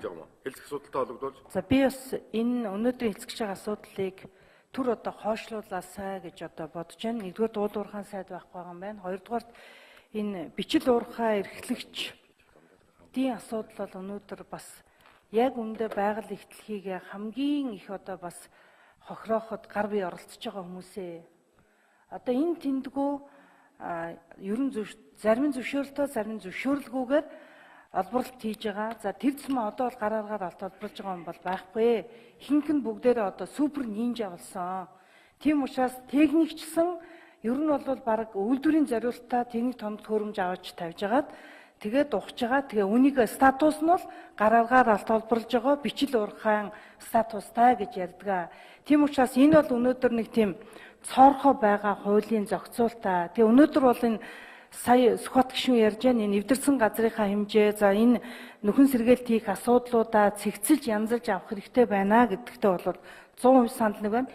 гэж байгаа юм уу? Хэлцэх асуудалтай холбогдуулж. За, би бас энэ өнөөдрийн хэлцэж байгаа асуудлыг түр одоо хойшлуулаасай гэж одоо бодож байна. Нэгдүгээр, уул уурхайн сайд байхгүй байгаа юм байна. Хоёрдугаарт, энэ бичил уурхай эрхлэгчдийн асуудал бол өнөөдөр бас яг үндэ байгаль их дэлхийг хамгийн их одоо бас хохирооход гар бие оролцож байгаа хүмүүсээ. Одоо энэ тэндгүү ерөн зарим нь зөвшөөрөлтөө, зарим нь зөвшөөрлгүйгээр олборлолт хийж байгаа. За, тэр тусмаа одоо бол гар аргаар олборлож байгаа юм бол байхгүй. Ихэнх нь бүгдээрээ одоо супер нинжа болсон. Тийм учраас техникчсэн ер нь бол баг үйлдвэрийн зориултаа техник томд хөрөмж авч тавьж агаад тэгээд ухаж байгаа. Тэгээ үнийг статус нь бол гар аргаар алт олборлож байгаа бичил уурхайн статустай гэж ярьдаг. Тийм учраас энэ бол өнөөдөр нэг тийм цоорхоо байгаа хуулийн зохицуултаа. Тэгээ өнөөдөр бол энэ сая Сүхбат гишүүн ярьж байна. Энэ эвдэрсэн газрынхаа хэмжээ, за, энэ нөхөн сэргээлт хийх асуудлуудаа цэгцэлж янзалж авах хэрэгтэй байна гэдэгтээ бол 100% санал нэг байна.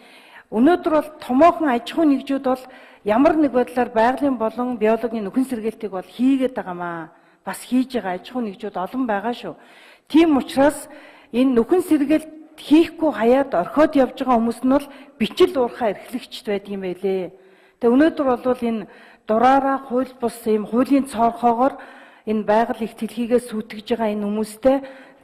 Өнөөдөр бол томоохон аж ахуйн нэгжүүд бол ямар нэг байдлаар байгалийн болон биологийн нөхөн сэргээлтийг бол хийгээд байгаамаа. Бас хийж байгаа аж ахуйн нэгжүүд олон байгаа шүү. Тийм учраас энэ нөхөн сэргээлт хийхгүй хаяад орхиод явж байгаа хүмүүс нь бол бичил уурхай эрхлэгчд байдаг юм байлээ. Тэгээ өнөөдөр бол энэ дураараа хууль бус ийм хуулийн цоорхоогоор энэ байгаль их дэлхийгээ сүйтгэж байгаа энэ хүмүүстэй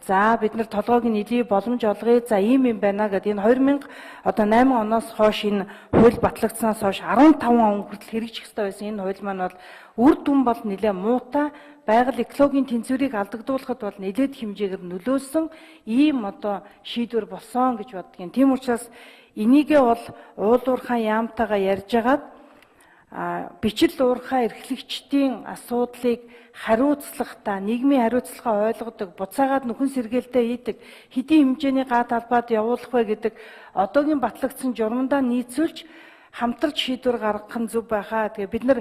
за, бид нар толгойг нь илий боломж олгоё. За, ийм юм байна гэдээ энэ 2000 одоо 8 оноос хойш энэ хууль батлагдсанаас хойш 15 он хүртэл хэрэгжих ёстой байсан энэ хууль маань бол үр дүн бол нэлээ муутай, байгаль экологийн тэнцвэрийг алдагдуулахад бол нэлээд хэмжээгээр нөлөөлсөн ийм одоо шийдвэр болсон гэж боддгийн. Тийм учраас энийгээ бол уул уурхайн яамтайгаа ярьж агаад бичил уурхай эрхлэгчдийн асуудлыг хариуцлагатай, нийгмийн хариуцлага ойлгодог, буцаагаад нөхөн сэргээлтээ хийдэг, хэдийн хэмжээний га талбайд явуулах вэ гэдэг одоогийн батлагдсан журмандаа нийцүүлж хамтарч шийдвэр гаргах нь зөв байхаа. Тэгээ бид нар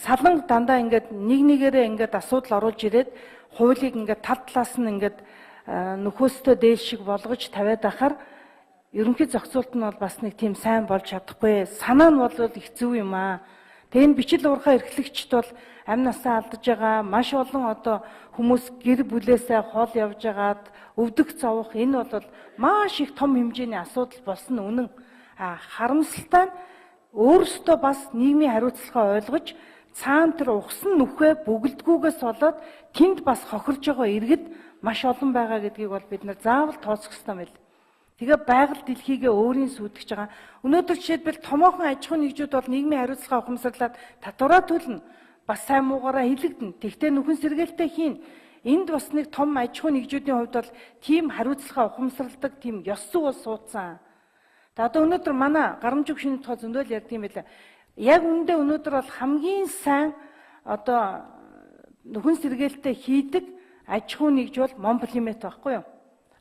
салан дандаа ингээд нэг нэгээрээ ингээд асуудал оруулж ирээд хуулийг ингээд тал талаас нь ингээд нөхөөстөө дээл шиг болгож тавиад байхаар ерөнхий зохицуулт нь бол бас нэг тийм сайн болж чадахгүй. Санаа нь бол их зөв юм аа. Тэгээ энэ бичил уурхай эрхлэгчд бол амь насаа алдаж байгаа маш олон одоо хүмүүс гэр бүлээсээ хол явж байгаад өвдөх зовох энэ бол маш их том хэмжээний асуудал болсон үнэн. А харамсалтай нь өөрсдөө бас нийгмийн хариуцлагаа ойлгож цаана тэр ухсан нүхээ бүгэлдгүүгээс болоод тэнд бас хохирж байгаа иргэд маш олон байгаа гэдгийг бол бид нар заавал тооцох ёстой байл. Тэгээ байгаль дэлхийгээ өөрийн сүйтгэж байгаа. Өнөөдөр жишээлбэл томоохон аж ахуйн нэгжүүд бол нийгмийн хариуцлагаа ухамсарлаад татвараа төлнө. Бас сайн муугаараа хилэгдэнэ. Тэгтээ нөхөн сэргээлтээ хийн. Энд бас нэг том аж ахуйн нэгжүүдийн хувьд бол тийм хариуцлагаа ухамсарладаг тийм ёс зүй бол суудсан. Тэгээ одоо өнөөдөр манай гарамжиг шинэ тухай зөндөл ярьдаг юм байлаа. Яг үүндээ өнөөдөр бол хамгийн сайн одоо нөхөн сэргээлтээ хийдэг аж ахуйн нэгж бол Монполимет байхгүй юу?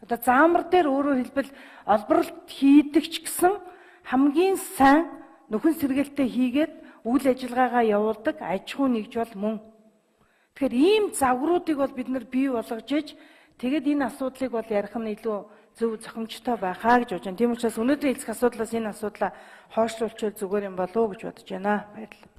Одоо заамар дээр өөрөөр хэлбэл олборлолт хийдэг ч гэсэн хамгийн сайн нөхөн сэргээлтээ хийгээд үйл ажиллагаагаа явуулдаг аж ахуйн нэгж бол мөн. Тэгэхээр ийм загваруудыг бол бид нар бий болгож иж тэгээд энэ асуудлыг бол ярих нь илүү зөв зохимжтой байхаа гэж бодож байна. Тийм учраас өнөөдрийн хэлцэх асуудлаас энэ асуудлаа хойшлуулчихвал зүгээр юм болов уу гэж бодож байна. Баярлалаа.